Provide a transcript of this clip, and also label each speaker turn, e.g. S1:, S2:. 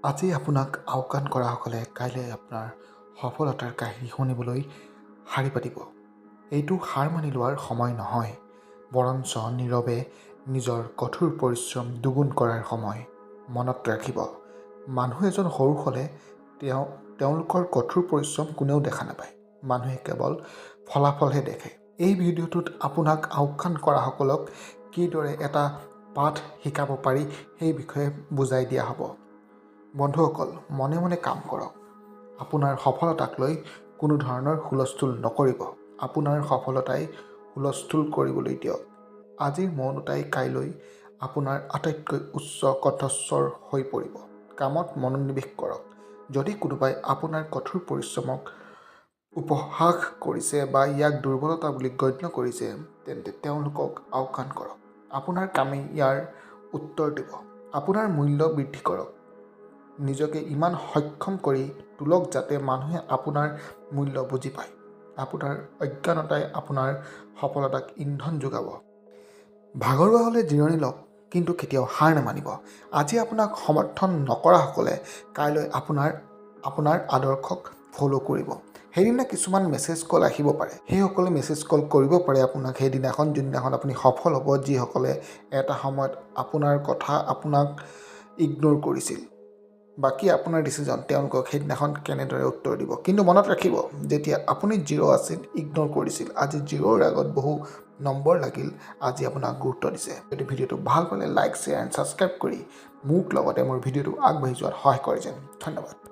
S1: আজি আপোনাক আওকাণ কৰাসকলে কাইলৈ আপোনাৰ সফলতাৰ কাহিনী শুনিবলৈ শাৰী পাতিব। এইটো হাৰ মানি লোৱাৰ সময় নহয়, বৰঞ্চ নীৰৱে নিজৰ কঠোৰ পৰিশ্ৰম দুগুণ কৰাৰ সময়। মনত ৰাখিব, মানুহ এজন সৰু হ'লে তেওঁলোকৰ কঠোৰ পৰিশ্ৰম কোনেও দেখা নাপায়। মানুহে কেৱল ফলাফলহে দেখে। এই ভিডিঅ'টোত আপোনাক আওকাণ কৰাসকলক কিদৰে এটা পাঠ শিকাব পাৰি, সেই বিষয়ে বুজাই দিয়া হ'ব। বন্ধুসকল, মনে মনে কাম কৰক। আপোনাৰ সফলতাক লৈ কোনো ধৰণৰ হুলস্থুল নকৰিব। আপোনাৰ সফলতাই হুলস্থুল কৰিবলৈ দিয়ক। আজিৰ মৌনতাই কাইলৈ আপোনাৰ আটাইতকৈ উচ্চ কণ্ঠস্বৰ হৈ পৰিব। কামত মনোনিৱেশ কৰক। যদি কোনোবাই আপোনাৰ কঠোৰ পৰিশ্ৰমক উপহাস কৰিছে বা ইয়াক দুৰ্বলতা বুলি গণ্য কৰিছে, তেন্তে তেওঁলোকক আওকাণ কৰক। আপোনাৰ কামেই ইয়াৰ উত্তৰ দিব। আপোনাৰ মূল্য বৃদ্ধি কৰক। নিজকে ইমান সক্ষম কৰি তোলক যাতে মানুহে আপোনাৰ মূল্য বুজি পায়। আপোনাৰ অজ্ঞানতাই আপোনাৰ সফলতাক ইন্ধন যোগাব। ভাগৰুৱা হ'লে জিৰণি লওক, কিন্তু কেতিয়াও হাৰ নামানিব। আজি আপোনাক সমৰ্থন নকৰাসকলে কাইলৈ আপোনাৰ আদৰ্শক ফ'ল' কৰিব। সেইদিনা কিছুমান মেছেজ, কল আহিব পাৰে। সেইসকলে মেছেজ, কল কৰিব পাৰে আপোনাক সেইদিনাখন, যোনদিনাখন আপুনি সফল হ'ব, যিসকলে এটা সময়ত আপোনাৰ কথা, আপোনাক ইগন'ৰ কৰিছিল। বাকী আপোনাৰ ডিচিজন, তেওঁলোকক সেইদিনাখন কেনেদৰে উত্তৰ দিব। কিন্তু মনত ৰাখিব, যেতিয়া আপুনি জিৰ' আছিল, ইগন'ৰ কৰিছিল। আজি জিৰ'ৰ আগত বহু নম্বৰ লাগিল, আজি আপোনাক গুৰুত্ব দিছে। যদি ভিডিঅ'টো ভাল পালে লাইক, শ্বেয়াৰ এণ্ড ছাবস্ক্ৰাইব কৰি মোক লগতে মোৰ ভিডিঅ'টো আগবাঢ়ি যোৱাত সহায় কৰে যেন। ধন্যবাদ।